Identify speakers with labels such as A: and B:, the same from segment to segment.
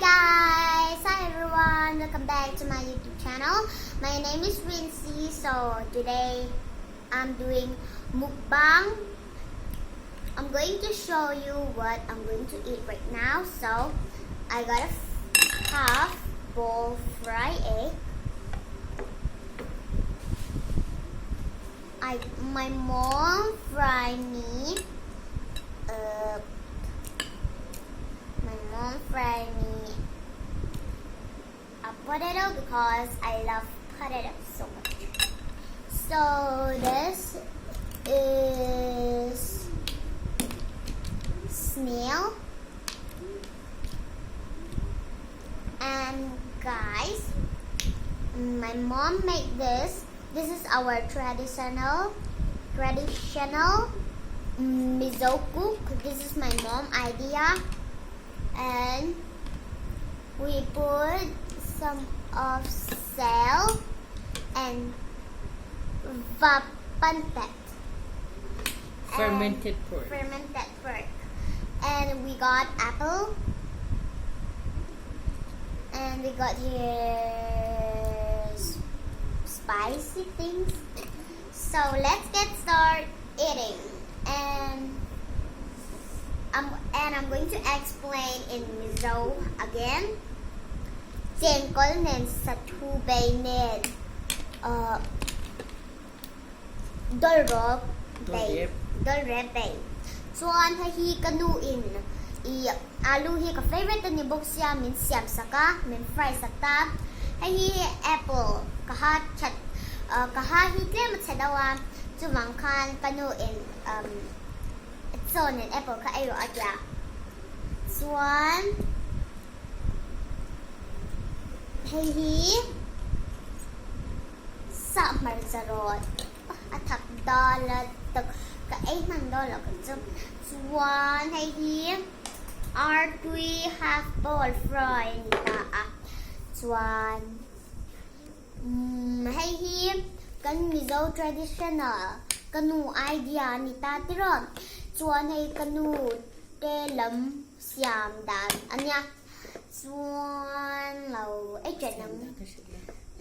A: guys! Hi everyone! Welcome back to my YouTube channel. My name is Wincy. So today I'm doing mukbang. I'm going to show you what I'm going to eat right now. So I got a half bowl fried egg. I my mom fry me uh, my mom fry me a potato because I love potato so much. So this is snail and guys my mom made this this is our traditional traditional Mizo cook this is my mom idea and we put some of sel and vapantet
B: Fermented pork.
A: Fermented pork. And we got apple. And we got here spicy things. So let's get started eating. And I'm and I'm going to explain in Mizo again. Chengkawl nen sathu bei nen uh, dawlrawp bei dawlrep bei chuan hei hi ka nu in i alu hi ka favourite a ni bawk sia min siam sak a min fry sak ta hei hi apple ka ha that ka ha hi tlem a chhe deuh a chuvang khan ka nu in umm chaw nen apple kha ei rawh a tia chuan hei hi. Sah hmarcha rawt a thak dal a tak ka ei hman dawn lo kan chu. Chuan hei hi artui half bowl fry a ni ta a. Chuan umm hei hi kan Mizo traditional ka nu idea a ni ta tiraw. Chuan hei ka nu te lam siam dan a nia. Chuan lo ei ṭan ang.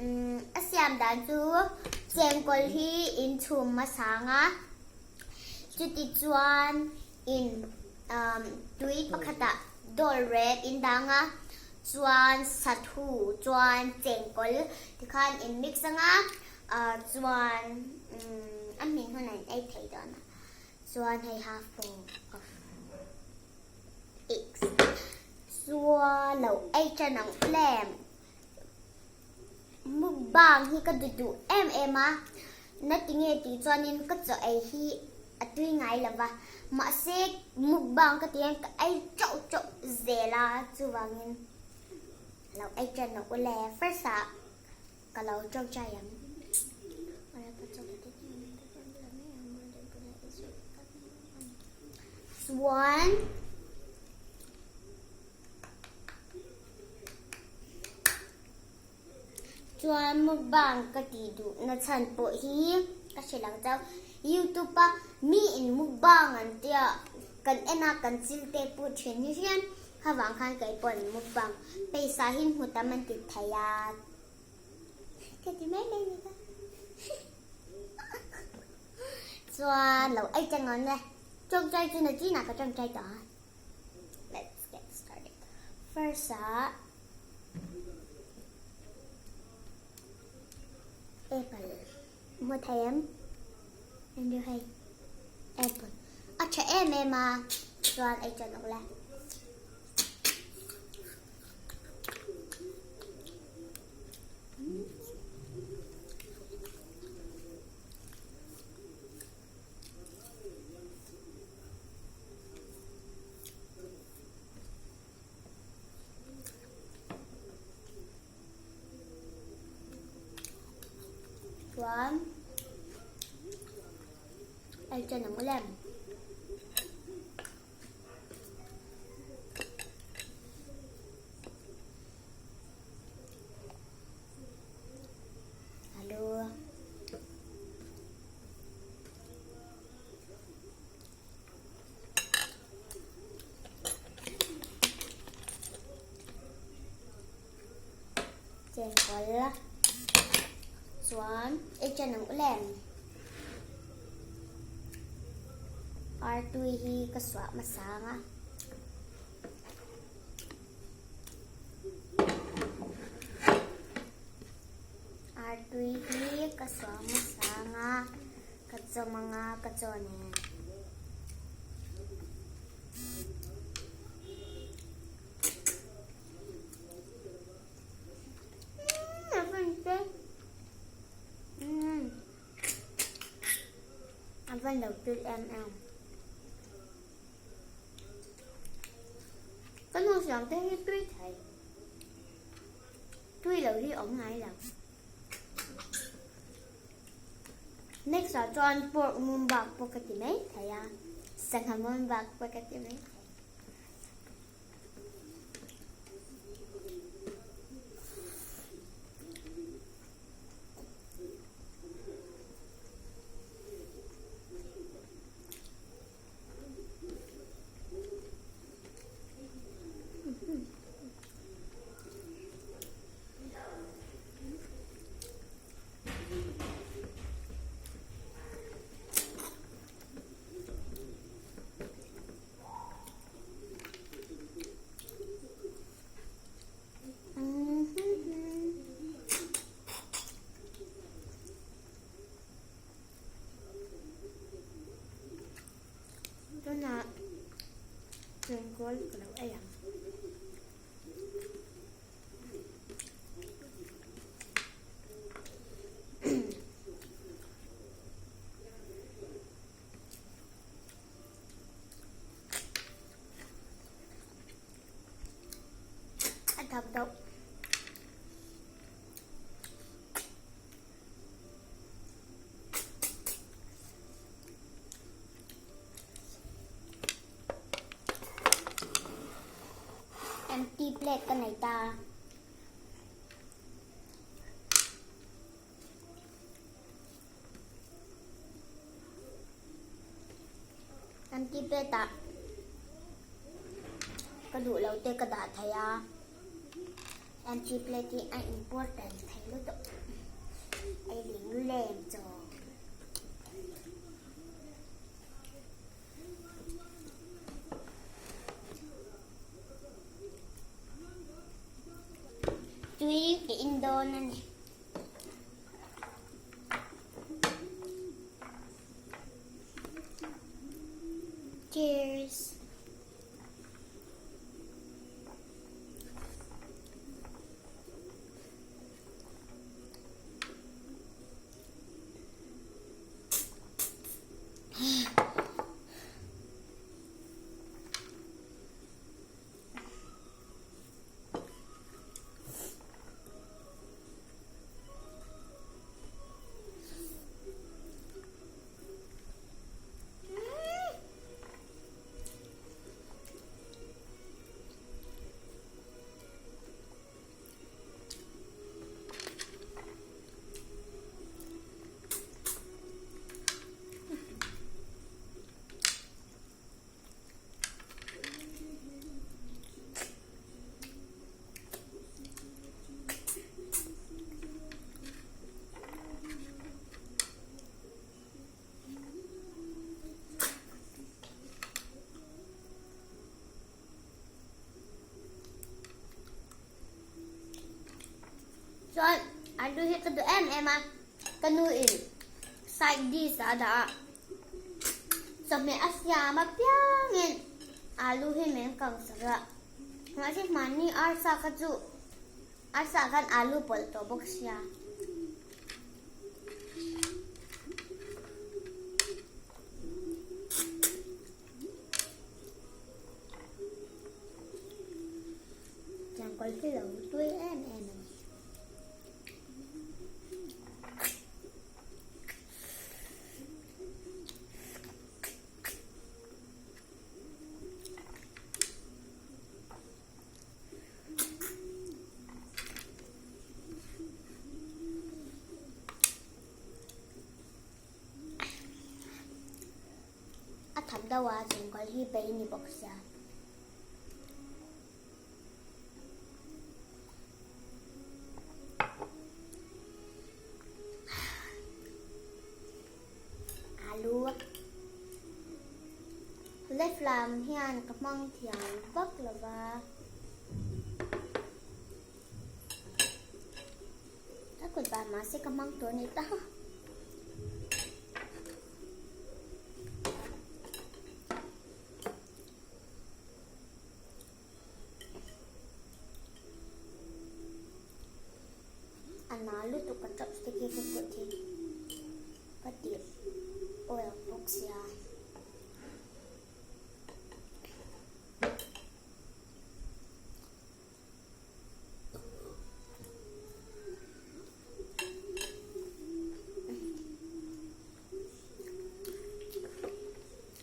A: Umm a siam dan chu chengkawl hi in chhum hmasa ang a, chuti chuan in umm tui pakhatah dawl rep in dang a, chuan sathu chuan chengkawl tikhan in mix ang a, ah chuan umm a hmin hunah in ei thei dawn a, chuan hei half bowl of. X Chua lo ei tan ang tlem. Mukbang hi ka duh duh em em a, na tinge tih chuanin ka chaw ei hi a tui ngai lo va, mahse mukbang ka tih hian ka ei chauh chauh zel a, chuvangin lo ei tan ang ule first ah ka lo tawngtai ang. Chuan chuan mukbang ka tih duh na chhan pawh hi ka hre lo chauh. Youtube a mi in mukbang an tia kan en a kan chil te pawh then hi hian kha vang khan kei pawh an mukbang pawisa hi hmu tam an ti thei a ka ti mai mai ni ka. Chuan lo ei chang ang le. Tawngtai chu na chinah ka tawngtai tawh a. Let's get started. First ah apple. Hmu thei em? Andrew hei apple. A tha em em a. Chuan ei chang ang le. Chuan ei chen ang lem. Alu. Chengkawl chuan ei ṭan ang u le. Artui hi ka suah hmasa ang a. Artui hi ka suah hmasa ang a, ka chawm ang a, ka chaw nen. A van lo tui em em. Ka nu siam te hi tui thei. Tui lo hi awm ngai lo. Next ah chuan pork mumbak pawh ka ti mai thei a. Sangha mumbak pawh ka ti mai thei. Tunah chengkawl ka lo ei ang. A thap deuh. Empty plate ka nei ta. Empty plate ah ka duh lo te ka dah thei a. Empty plate hi a important thei lutuk. Ei ling lem chaw. Tui ka in dawn a ni. Cheers. Chuan alu hi ka duh em em a, ka nu in side dish ah a dah a, chawhmeh a siam apiangin alu hi min kang sak a, mahse hmanni arsa kha chu arsa khan alu pawlh tawh bawk sia. Changkawl hi lo tui em em a ni. A thap deuh a chengkawl hi bei ni bawk sia. lam hian ka hmang thiam vak lo va. Ka kut bar mahse ka hmang tur ni ta. A na lutuk a chopstick hi ka kut hi ka ti oil bawk sia.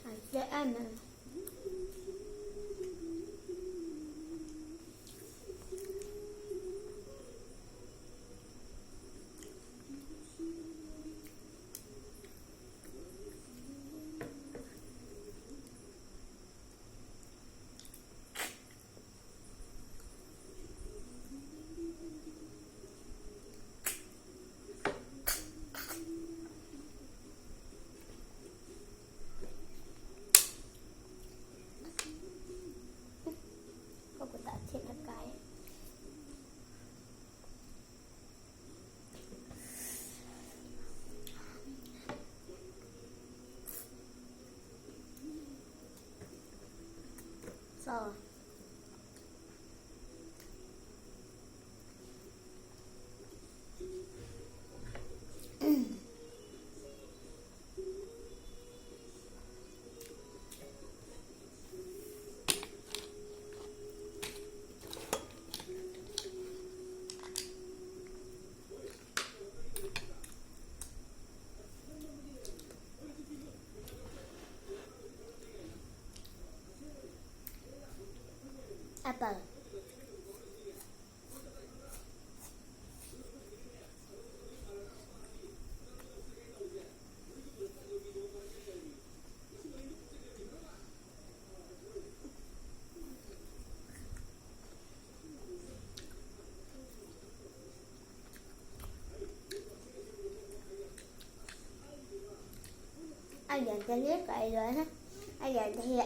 A: An hle em em. Ka kutah thil a kai. So. Apple. A lian te hle ka ei dawn a, a lian te hi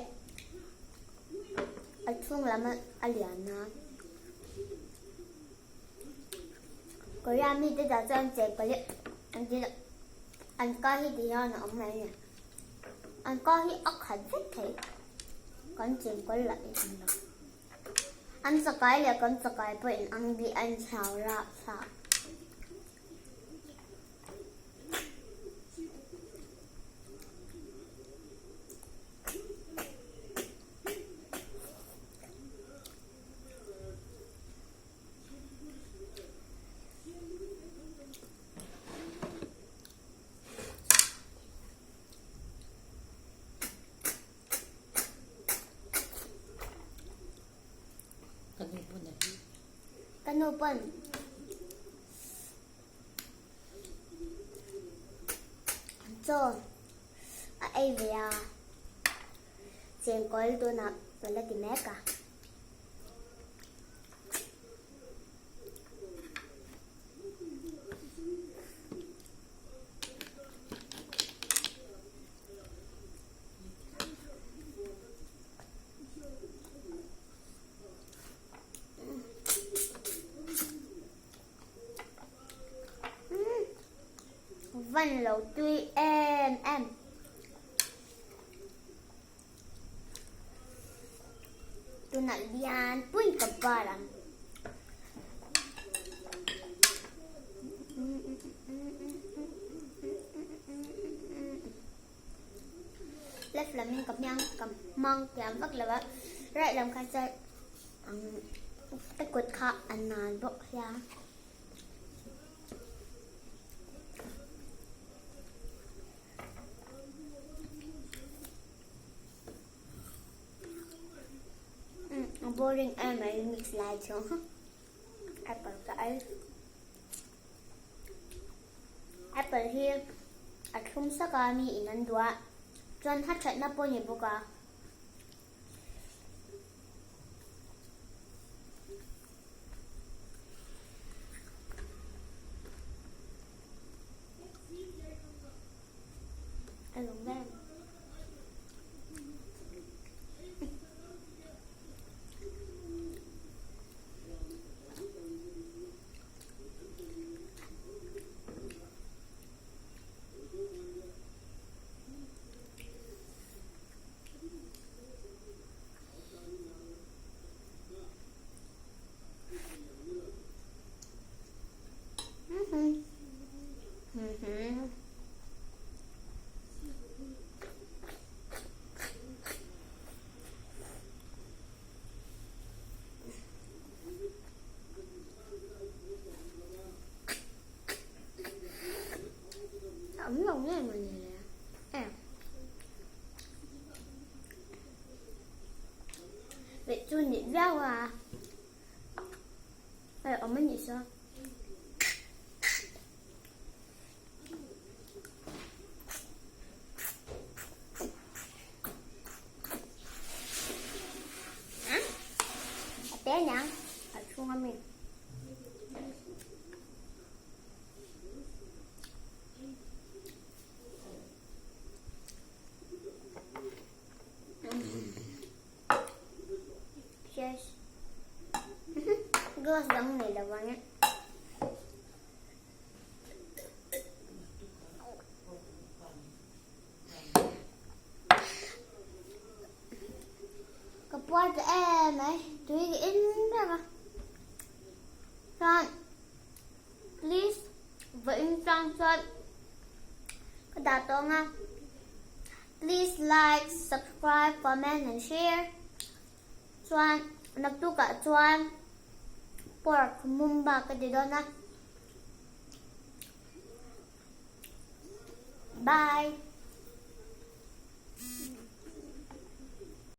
A: a chhung lam a lian a. Korea mi te dah chuan chei pali an ti an ka hi ti hian a awm mai a ni. An ka hi a khat vek thei kan chengkawl lah in ang lo. An chakai leh kan chakai pawh in ang bih an chau rah thlak.
B: Ka nu pawn a hi.
A: Ka nu pawn. Chaw a ei ve a. Chengkawl tunah ka la ti mek a. Van lo tui em em. Tunah lian pui ka bar ang. Left lam in ka hmiang ka hmang thiam vak lo a, right lam kha chuan ka kut kha a nan bawk sia. A boring em mai mix lai chu apple ka ei. Apple hi a thlum sak a mi in an duh a chuan ha thatna pawh a ni bawk a. A lung ber. awm a nih saw. A te niang a chhung a mi. Cheers. Glass dang nei lo vang e. Ka puar ta em mai. Tui ka in reng a. Chuan please vawiin tang chuan ka dah tawh ang a. Please like, subscribe, comment and share. Chuan naktukah chuan pork mumba ka ti dawn a. Bye.